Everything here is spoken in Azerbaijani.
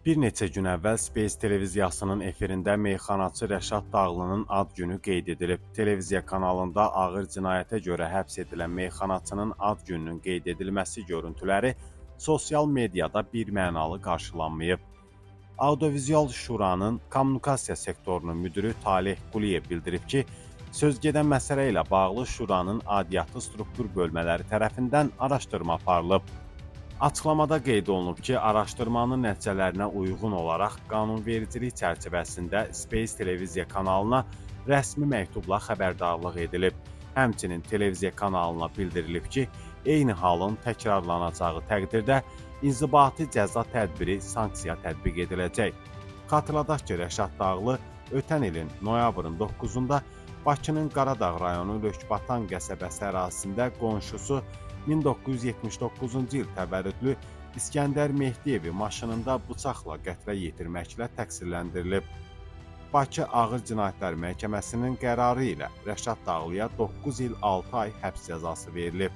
Bir neçə gün əvvəl Space televiziyasının efirində meyxanaçı Rəşad Dağlının ad günü qeyd edilib. Televiziya kanalında ağır cinayətə görə həbs edilən meyxanaçının ad gününün qeyd edilməsi görüntüləri sosial mediada birmənalı qarşılanmayıb. Audiovizual Şuranın kommunikasiya sektorunun müdiri Taleh Quliyev bildirib ki, sözgedən məsələ ilə bağlı Şuranın aidiyyatı struktur bölmələri tərəfindən araşdırma aparılıb. Açıqlamada qeyd olunub ki, araşdırmanın nəticələrinə uyğun olaraq qanunvericilik çərçivəsində Space televiziya kanalına rəsmi məktubla xəbərdarlıq edilib. Həmçinin televiziya kanalına bildirilib ki, eyni halın təkrarlanacağı təqdirdə inzibati cəza tədbiri sanksiya tətbiq ediləcək. Xatırladaq ki, Rəşad Dağlı ötən ilin noyabrın 9-da Bakının Qaradağ rayonu Lökbatan qəsəbəsi ərazisində qonşusu 1979-cu il təvəllüdlü İskəndər Mehdiyevi maşınında bıçaqla qətlə yetirməklə təqsirləndirilib. Bakı Ağır Cinayətlər Məhkəməsinin qərarı ilə Rəşad Dağlıya 9 il 6 ay həbs cəzası verilib.